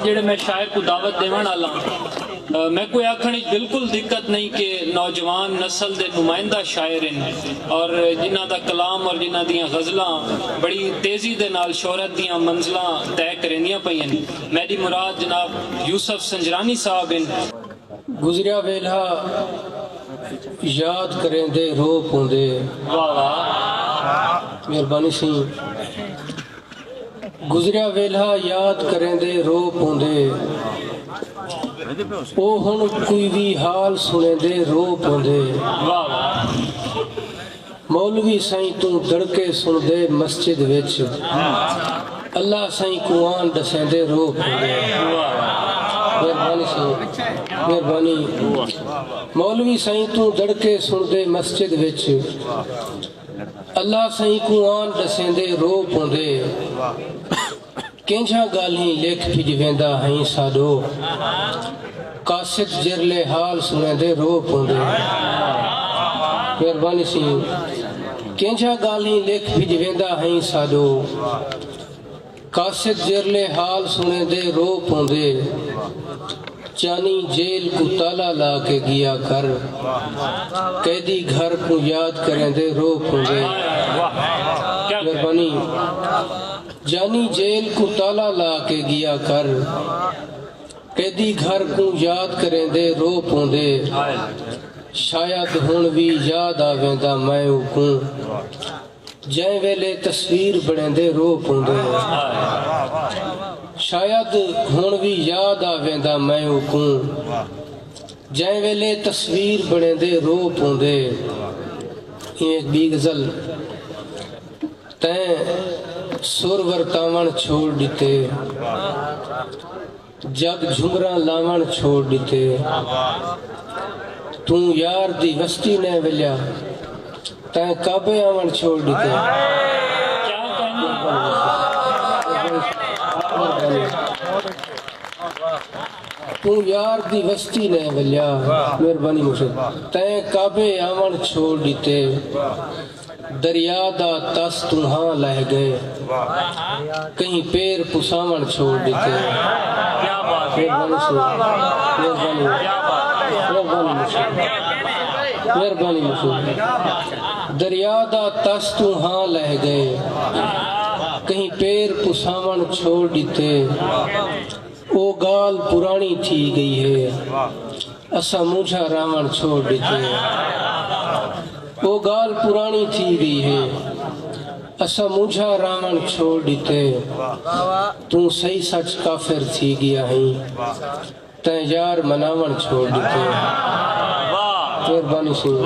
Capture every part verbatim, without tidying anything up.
جیڑھے میں شاعر کوں دعوت ݙیوݨ آلا ہاں، میکوں اے آکھݨ اچ بالکل دقت نئیں کہ نوجوان نسل دے نمائندہ شاعر ہن اور جنہاں دا کلام اور جنہاں دیاں غزلاں بڑی تیزی دے نال شہرت دیاں منزلاں طے کریندیاں پئین۔ میݙی مراد جناب یوسف سنجرانی صاحب ہن۔ گزریا ویلھا یاد کریندے رو پوندے۔ واہ واہ۔ مہربانی سئیں۔ گزریا ویلھا یاد کریندے رو پوندے، او ہݨ کوئی وی حال سݨیندے رو پوندے۔ واہ واہ۔ مولوی سئیں توں دڑکے سݨدے مسجد وچ، اللہ سئیں کوں آن ݙسیندے رو پوندے۔ مہربانی سئیں، مہربانی۔ مولوی سئیں توں دڑکے سݨدے مسجد وچ، اللہ سئیں کوں آن ݙسیندے رو پوندے۔ کینجھاں ڳالھیں لکھ پھج ویندا ہئیں ساݙو، قاصد جیرھلے حال سݨیندے رو پوندے۔ مہربانی سئیں۔ کینجھاں ڳالھیں لکھ پھج ویندا ہئیں ساݙو، قاصد جیرھلے حال سݨیندے رو پوندے۔ چانی جیل کوں تالا لا کے ڳیا کر، قیدی گھر کوں یاد کریندے رو پوندے۔ مہربانی۔ جانی جیل کوں تالا لا کے ڳیا کر، قیدی گھر کوں یاد کریندے رو پوندے۔ شاید ہݨ وی یاد آ ویندا میں اوکوں، جئیں ویلے تصویر بݨیندے رو پوندے۔ شاید ہݨ وی یاد آ ویندا میں اوکوں، جئیں ویلے تصویر بݨیندے رو پوندے۔ ایں ہک ٻی غزل۔ تیں سر ورتاوݨ چھوڑ ݙتے، جگ جھمراں لاوݨ چھوڑ ݙتے۔ توں یار دی وستی نئیں ولیا، تیں کعبے آوݨ چھوڑ ݙتے۔ توں یار دی وستی نئیں ولیا، مہربانی مرشد، تیں کعبے آوݨ چھوڑ ݙتے۔ دریا دا تس توں ہاں لہہ ڳئے، کہیں پیر پساوݨ چھوڑ ݙتے۔ کیا بات ہے۔ مہربانی سئیں، مہربانی، مہربانی مشہور، مہربانی مشہور۔ دریا دا تس توں ہاں لہہ ڳئے، کہیں پیر پساوݨ چھوڑ ݙتے۔ او ڳالھ پراݨی تھی ڳئی ہے، اساں مونجھاں راوݨ چھوڑ ݙتے۔ او ڳالھ پراݨی تھی ڳئی ہے، اساں مونجھاں راوݨ چھوڑ ݙتے۔ توں سہی سچ کافر تھی ڳیا ہئیں، تیں یار مناوݨ چھوڑ ݙتے۔ مہربانی سئیں،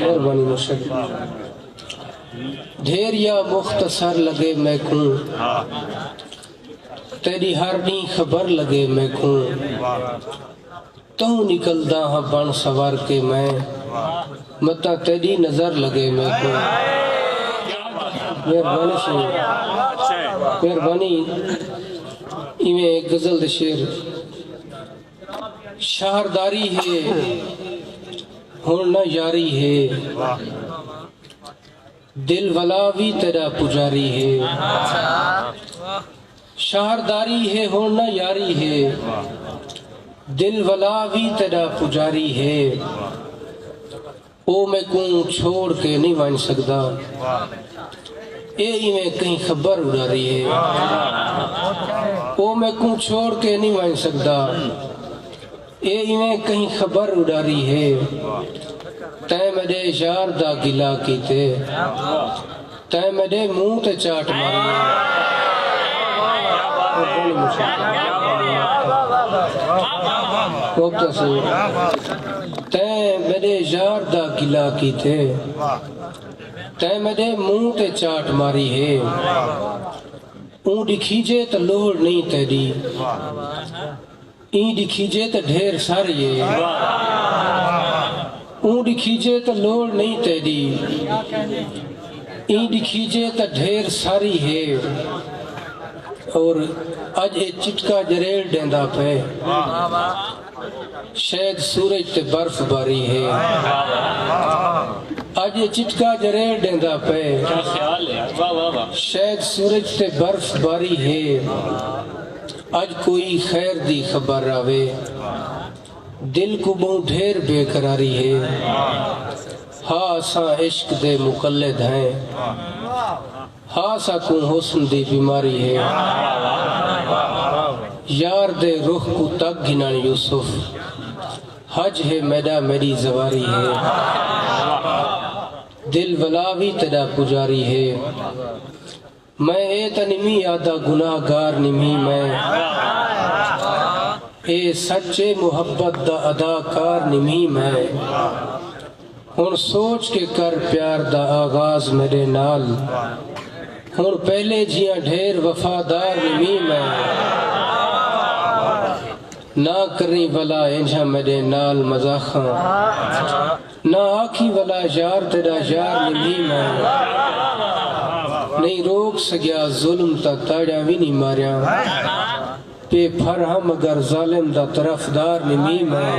مہربانی مرشد۔ ڈھیر یا مختصر لڳے میکوں، تیݙی ہر ݙینہہ خبر لڳے میکوں۔ تہوں نکلدا ہاں بݨ سنور کے میں، متاں تیݙی نظر لڳے میکوں۔ مہربانی سئیں، مہربانی۔ ایویں ہک غزل دے شعر۔ شہرداری ہے ہݨ نہ یاری ہے، دل ولا وی تیݙا پجاری ہے۔ شہرداری ہے ہݨ نہ یاری ہے، دل ولا وی تیݙا پجاری ہے۔ او میکوں چھوڑ کے نی ونڄ سڳدا، اے ایویں کہیں خبر اݙاری ہے۔ او میکوں چھوڑ کے نی ونڄ سڳدا، اے ایویں کہیں خبر اݙاری ہے۔ تیں میݙے یار دا گلہ کیتے، تیں میݙے منہ تے چاٹ ماری ہے۔ مبتسم۔ تیں میݙے یار دا گلہ کیتے، تیں میݙے منہ تے چاٹ ماری ہے۔ اوں ݙکھیجے تاں لوڑ نئیں تیݙی، ایں ݙکھیجے تاں ڈھیر ساری ہے۔ اوں ݙکھیجے تاں لوڑ نئیں تیݙی، ایں ݙکھیجے تاں ڈھیر ساری ہے۔ اور اڄ اے چٹکا جریڑ ݙیندا پئے، شاید سورج تے برف باری ہے۔ اڄ اے چٹکا جریڑ ݙیندا پئے، کیا خیال ہے یار، واہ، واہ، واہ۔ شاید سورج تے برف باری ہے۔ اڄ کوئی خیر دی خبر آوے، دل کوں ٻہوں ڈھیر بے قراری ہے۔ ہا اساں عشق دے مقلد ہیں، ہا ساکوں حسن دی بیماری ہے۔ یار دے رخ کوں تک گھنݨ یوسف، حج ہے میݙا میݙی زواری ہے۔ دل ولا وی تیݙا پجاری ہے۔ میں اے تاں نمی آہدا گناہ گار نمی میں، اے سچ اے محبت دا اداکار نمی میں۔ ہݨ سوچ کے کر پیار دا آغاز میݙے نال، ہݨ پہلے جیاں ڈھیر وفادار نمی میں۔ نہ کریں ولا اینجھا میݙے نال مذاخاں، نہ آکھیں ولا یار تیݙا یار نمی میں۔ نہیں روک سڳیا ظلم تاں تاڑیاں وی نہیں ماریاں، بے پھر ہم اگر ظالم دا طرفدار نمی میں۔